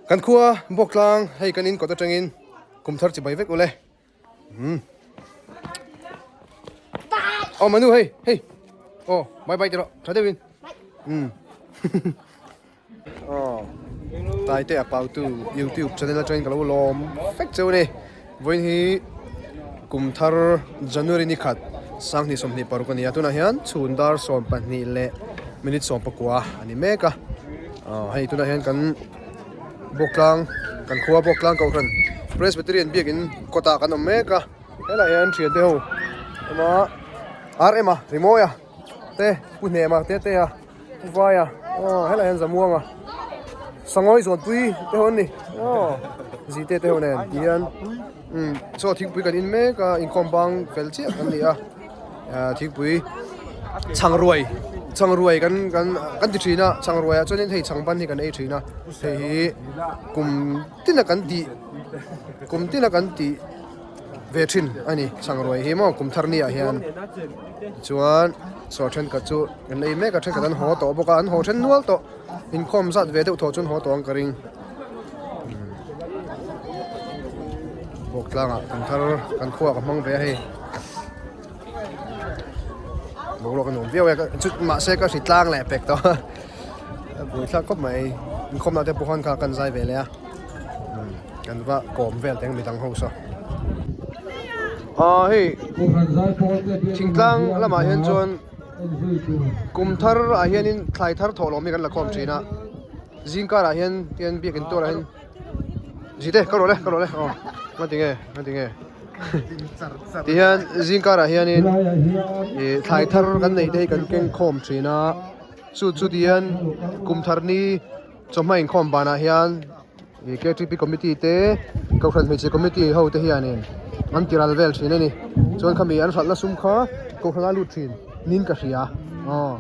Kan khua Bawktlang hei kan in kawt atangin kum thar chibai vek ule. Umm. Aw Manu hei hei. Aw bye bye tiro tha deuhin. Umm. Aw Taite a pautu YouTube channel atangin ka lo lawm vek cheu a ni. Vawiin hi kum thar January ni khat 2026 a ni a, tunah hian chhun dar 12 leh minute 19 a ni mek a. Aw hei tunah hian kan Bawktlang kan khua Bawktlang Kohhran Presbyterian biakin kawtah kan awm mek a, helaiah hian thiante ho awm a, RM a Rimawia te Pu Hnema te te a. Pu Vaia aw helaiah hian Zamuanga Sangawi Zawnpui te ho an ni aw Zite te ho nen ti hian umm chaw thingpui kan in mek a inkhawm bang fel chiah kan ni a ah thingpui chhangruai chhangruai kan kan kan ti thin a chhangruai ah chuanin hei chhangban hi kan ei thin a hei hi kum tin a kan tih kum tin a kan tih ve thin a ni chhangruai hi maw kum thar ni ah hian chuan saw thenkhat chu An ei mek a thenkhat an haw tawh bawk a an haw then nual tawh inkhawm zat ve deuh thaw chuan haw tawh ang ka ring bawk tlangah kan thar kan khuaa ka hmang ve a hei boruak a nuam viau e chu mahse ka hri tlang leh pek tawh a buaithlak khawp mai inkhawmna te pawh khan kha kan zai ve leh a kan va kawm vel teng midang ho saw ah hei thingtlang lamah hian chuan. Kum thar ah hianin thlai thar thawh lawm hi kan la khawm thin a zing karah hian tian biakin tuarah hian zite ka rawh le ka rawh le aw nga tinge nga tinge ti hian zing karah hianin ih thlai thar kan neih te hi kan keng khawm thin a chu chu ti hian kum thar ni chawhma inkhawm banah hian. Ih ktp committee te kohhran hmeichhe committee ho te hianin an ti ral vel thin a ni chuan khami an hralhna sum kha kohhran a lut thin niin ka hria aw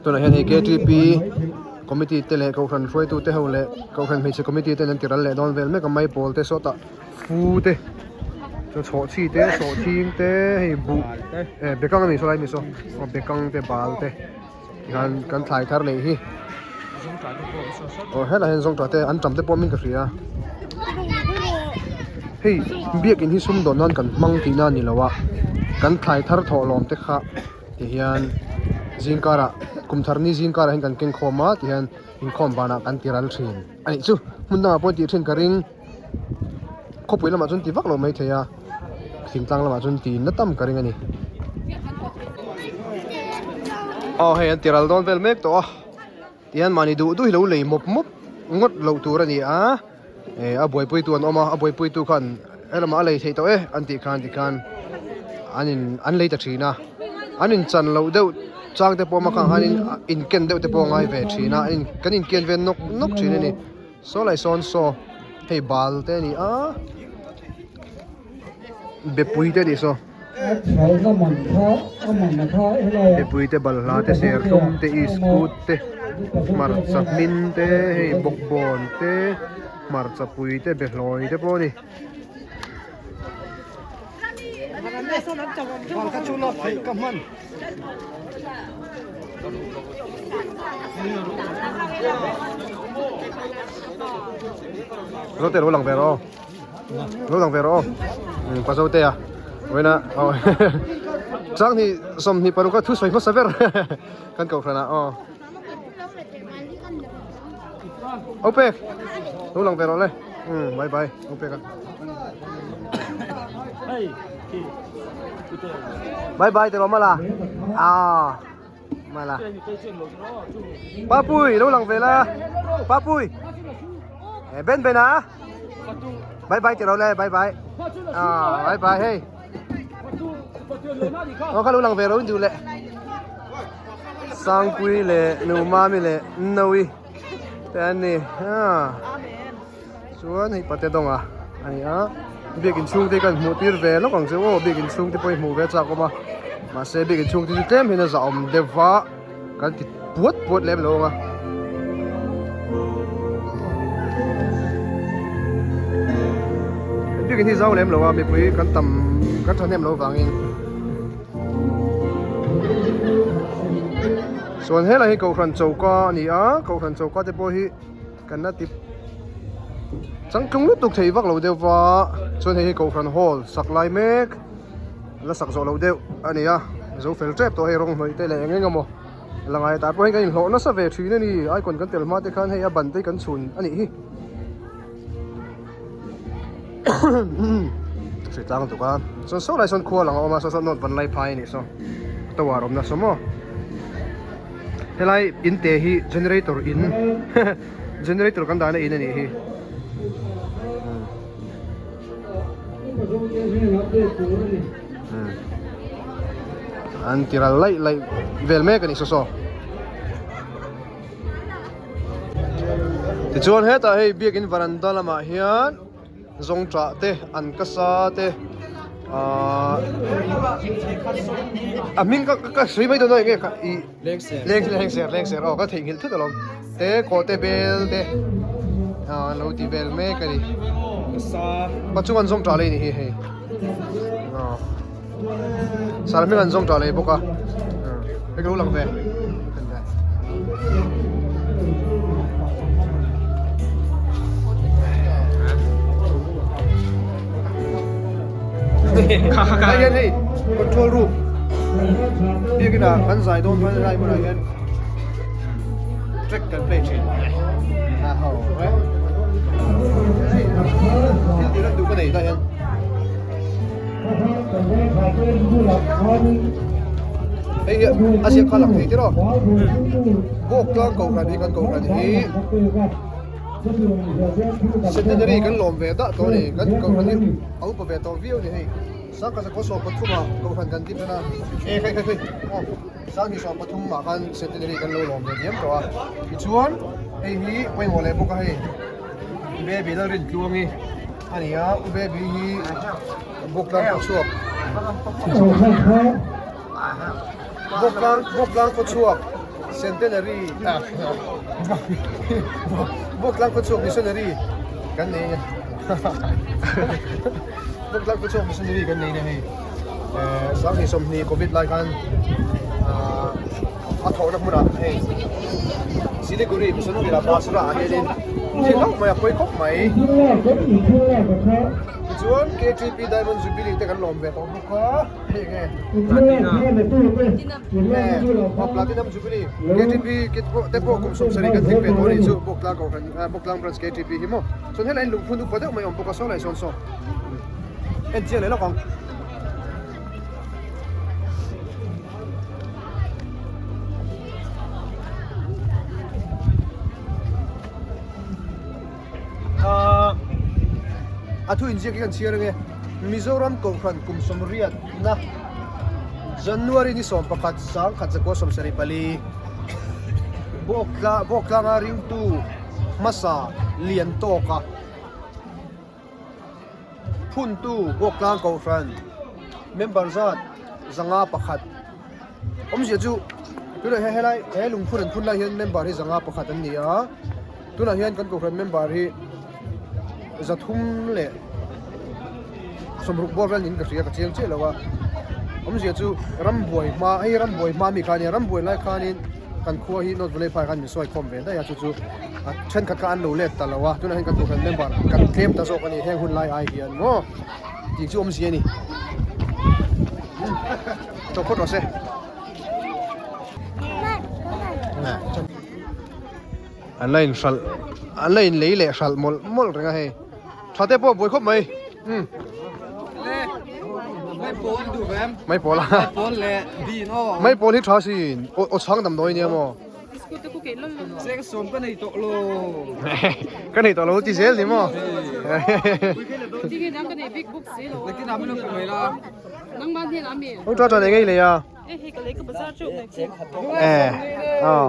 tunah hian hei ktp committee te leh kohhran hruaitu te ho leh kohhran hmeichhe committee ten an ti ral leh dawn vel mek a maipawl te sawtah fu te chuan chhawhchhi te sawhthing te hei buh eh bekang a ni saw lai mi saw aw bekang te bal te. Tikhan kan thlai thar neih hi aw helaiah hian zawngtah te an tam te pawh min ka hria hei biakin hi sumdawn nan kan hmang tihna a ni lo a kan thlai thar thawh lawm te kha ti hian zing karah kum thar ni zing karah hian kan keng khawm a ti hian inkhawm banah kan ti ral thin a nih chu hmun dangah pawh tih thin ka ring khawpui lamah chuan ti vak lo maithei a. Thingtlang lamah chuan ti na tam ka ring a ni. Aw hei an ti ral dawn vel mek tawh a tihian mahni duh duh hi lo lei mawp mawp ngawt loh tur a ni a eh a buaipui tu an awm a a buaipui tu khan helamah a lei theih tawh e an tih khan tikhan an in an lei ta thin a an in chan loh deuh chang te pawh a awm a khang hian in ken deuh te pawh a ngai ve thin a kan in ken ve nawk nawk thin a ni. Saw lai sawn saw hei bal te a ni a bepui te a nih saw bepui te balhla te serthlum te iskut te hmarcha hmin te hei bawkbawn te hmarcha pui te behlawi te pawh a ni. Zote lo lang ve rawh aw lo lang ve rawh aw um pa Zote a vawiina aw Changhnih 26 a thusawi hmasa ber kan kohhran ah aw Opek lo lang ve rawh le um bye bye Opek a. Bye bye tiraw mala ah mala Papui lo lang ve la Papui Ben Ben a bye bye tiraw le bye bye ah bye bye hei Aw kha lo lang ve ro in duh le Sangpui leh Numami leh Nawi te an ni ah Chuan hei pate dawnga a ni a, biakin chhung te hi kan hmuh tir ve lawk ang che aw, biakin chhung te pawh hi hmuh ve a chak awm a, mahse biakin chhung te chu tlem hian a zahawm deuh va, kan ti puat puat lem lo ang a. Biakin hi zau lem lo a, mipui kan tam kan thahnem lo vangin. Chuan helai hi kohhran choka a ni a kohhran choka te pawh hi kan la ti changtlung lutuk thei vak lo deuh va chuan hei hi kohhran hall sak lai mek la sak zawh loh deuh a ni a zo fel tep tawh hei rawng hnawih te leh eng eng emaw la ngai tah pawh hian kan inhlawh nasa ve thin a ni icon kan tel hma te khan hei a ban te hi kan chhun a nih hi. Hri tlang tuk a chuan saw lai sawn khua lang a awm a saw saw note van lai phai a nih saw tower awmna saw maw helai in te hi generator in generator kan dahna in a nih hi. An ti ral laih laih vel mek a nih saw saw. Tichuan hetah hei biakin varanda lamah hian zawngṭah te an ka sa te ahh a hming ka ka sawi mai dawn a enge kha ih lengser lengser aw ka theihnghilh thut alawm te kawhte bel te ah an lo ti vel mek a ni pa chung an zawngṭah lei a ni hi hei aw sar hming an zawng tah leh bawk a hei ka lo lang ve Hei hian hei control room biakin ah kan zai dawn khan helai hmunah hian track kan play thin a ho hei thil tih lan duh ka nei tah hian. Hei hi a ziak kha lang thei tiraw bawk tlang kohhran hi kan kohhran hi centenary kan lawm ve dah tawh a ni kan kohhran hi a upa ve tawh viau a ni hei sangkhat zakua 13 ah kohhran kan ti tan a e khai khai khai aw sanghnih 13 ah khan centenary kan lo lawm ve diam tawh a tichuan hei hi pawimawh leh bawk a hei baby Lalrintluangi. A ni a, U Baby hi Bawktlang khaw chhuak Bawktlang Bawktlang khaw chhuak Centenary ah Bawktlang khaw chhuak Missionary kan nei a Bawktlang khaw chhuak Missionary kan nei a hei eh 20 Covid lai khan ah a thawhna hmunah hei Siliguri Missionary lah Basra ah hianin thil hlauh mai a pawi khawp mai tichuan KTP Diamond Jubilee te kan lawm ve tawh bawk a hei enge aw Platinum Jubilee KTP te pawh kum 70 kan tling ve tawh a nih chu Bawktlang kohhran Bawktlang branch KTP hi maw chuan helai lungphun upa deuh mai a awm bawk a saw lai sawn saw en chiang leh lawk ang. A thu inziak hi kan chhiar ange Mizoram Kohhran kum sawmriatna January ni 11 1974 Bawktlanga ringtu hmasa lian tawka Phuntu Bawktlang Kohhran member zat 501 awmzia chu tunah hian helai he lungphun an phun lai hian member hi 501 an ni a tunah hian kan kohhran member hi 360 bawr vel niin ka hria ka chiang chiah lo a awmzia chu rambuai hma hei rambuai hma ami kha a nia rambuai lai khanin kan khua hi North Valley phai khan min sawi khawm ve daih a chu chu a thenkhat kha an lo let ta lo a tunah hian kan kohhran member kan tlem ta zawk a ni heng hun lai ai hian maw tih chu awmzia a ni chaw phawt rawh se an la in hralh an la in lei leh hralh mawlh mawlh reng a hei tha te pawh a buai khawp mai umm mai pawl a mai pawl hi tha sin aw chhang damdawi nia maw. Seng ka nei tawh lo. Ka nei tawh lo ti zel ni maw? Tinge nang ka nei big book si lo. Nakin ah min lo pe mai la. Nangmah hnen ah mi. Ong tha tha nei ngei lei a. E hei ka lei ka bazar teuh mai chu. Eh. Aw.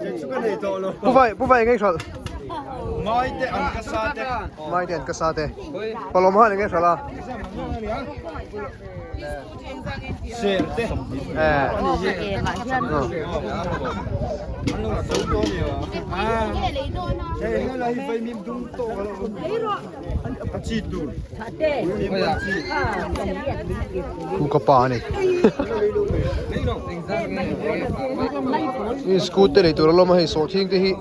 Seng chu ka nei tawh lo. Pu vai pu vai ngei hralh. Mai te an ka sa te. Mai te an ka sa te. Palawm han enge hralh a. Ser te. Khu ka pa a ni. Scooter ei tur a lawm a hei sawhthing te hi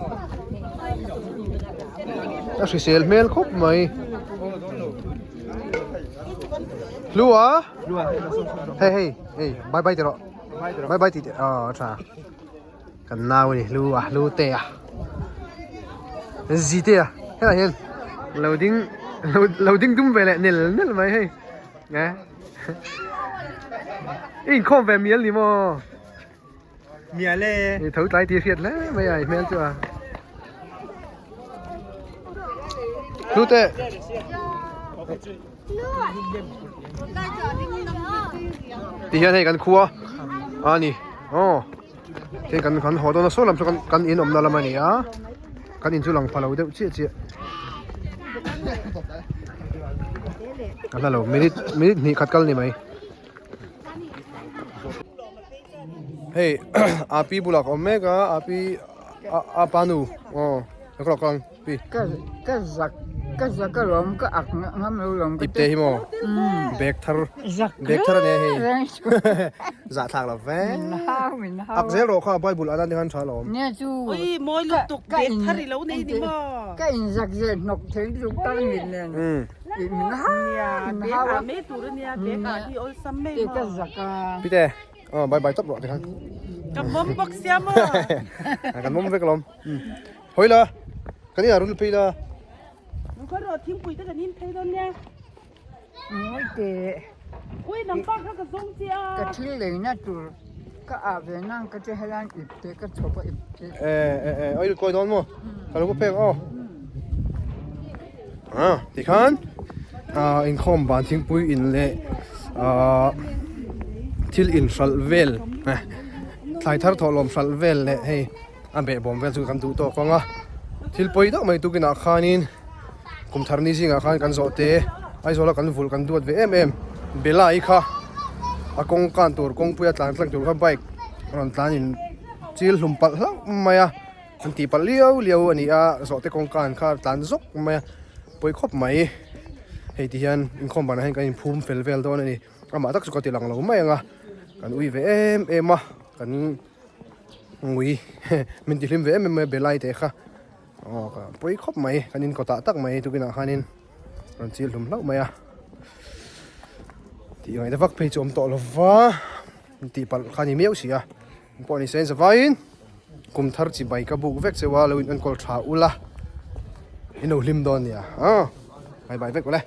a hrisel hmel khawp mai. Hlua hei hei hei bye bye ti rawh bye bye ti teh aw a tha kan nau a ni Hlua Hlutea Zitea helai hian lo ding lo ding dum ve leh nel nel mai hei nge i inkhawm ve mial ni maw. Mial e. I tho tlai tih hriat hle mai a i hmel chu a. Hlute. Ti hian hei kan khua a ni. Aw. Hei kan kan haw dawn a saw lam chu kan kan in awmna lam a ni a. Kan in chu lang pha lo deuh chiah chiah. A hla lo minute minute hnih khat kal ni mai. Hei api bulah ka awm mek a api apa nu aw ka rawk ang pi ka ka zak ka zak a lawm ka ak ngam lo lawm ip te hi maw bag thar bag thar ania hei zahthlak lo ve ak zel rawh kha bible anan te khan tha alawm nia chu Ui mawi lutuk bag thar i lo nei ni maw ka in zak zel hnawk thei lutuk tak ni nen Pite aw bye bye tawp rawh tikhan Ka mawm bawk sia maw Kan mawm vek alawm Hawi la kan inah rawn phei la Nukhaw rawh thingpui te kan in phei dawn nia Ngawi teh Ui nangpa kha ka zawng che a Ka thil leina tur ka ah ve nang ka che helan ip te ka chhawp a ip te Eh eh eh oi kawi dawn maw ka lo pek aw Ah tikhan ah inkhawm ban thingpui in leh ah thil inhralh vel eh thlai thar thawhlawm hralh vel leh hei a behbawm vel chu kan duh tawk ang a thil pawi deuh mai tukinah khanin kum thar ni zingah khan kan zawh te Aizawla kan vulh kan duat ve em em Bella-i kha a kawng kan tur kawngpuia tlan tlang tur kha bike rawn tlan in chil hlum palh hlauh mai a. An tih palh liau liau a ni a, zawhte kawngka an kha tlan zawk mai a, pawi khawp mai. Hei ti hian inkhawm banah hian kan inphum fel vel dawn a ni. Amah tak chu ka ti lang lo mai ang a, kan ui ve em em a, kan ngui min ti hlim ve em em mai a belai te kha. Aw ka pawi khawp mai, kan in kawtah tak mai tukinah khanin rawn chil hlum hlauh mai a. Tih ngaihna vak phei chu awm tawh lo va, tih palh kha a ni miau si a. Pawh ni se zavaiin kum thar chi bai ka buk vek cheu a lo in enkawl tha ula in lo hlim dawn nia a bai bai vek ule.